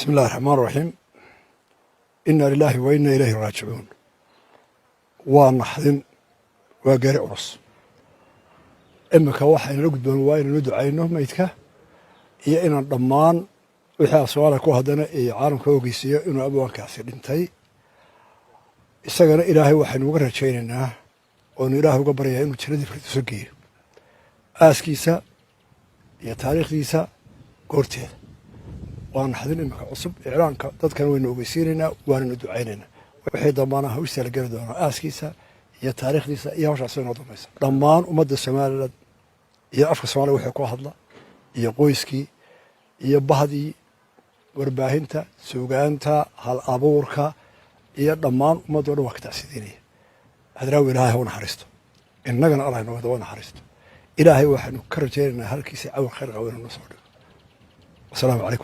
Bismi illahi raxmaan raxiim. Inna lilaahi wa inna ilayhi raajicuun. Waa naxdin, waa geeri culus. Iminka waxaynala gudboon waa inaynu ducayno meydka iyo inaan dhammaan wixii af Soomaaliya ku haddana iyo caalamka ogeysiiyo inuu abwaankaasi dhintay. Isagana Ilaahay waxaynu uga rajaynaynaa oonu Ilaahay uga baryayaa inuu jannadii Firdowso geeyo. Aaskiisa iyo taariikhdiisa goorteeda. Waa naxdin iminka cusub. Iclaanka dadkana waynu ogeysiinaynaa, waananu ducaynaynaa. Wixii dambaana hawstaa la geli doonaa, aaskiisa iyo taariikhdiisa iyo hawshaas inoo dambaysa. Dhammaan ummadda Somaliland iyo afka Soomaliya wixii ku hadla iyo qoyskii iyo bahdii warbaahinta, suugaanta, hal abuurka iyo dhammaan ummaddo dhan waa ka tacsideynaya. Hadraawi Ilaahay ha u naxariisto, innagana Allah inooga daba naxariisto. Ilaahay waxaanu ka rajaynaynaa halkiisa cawan khayr qabo inuu noo soo dhigo. Wasalaamu calaykum.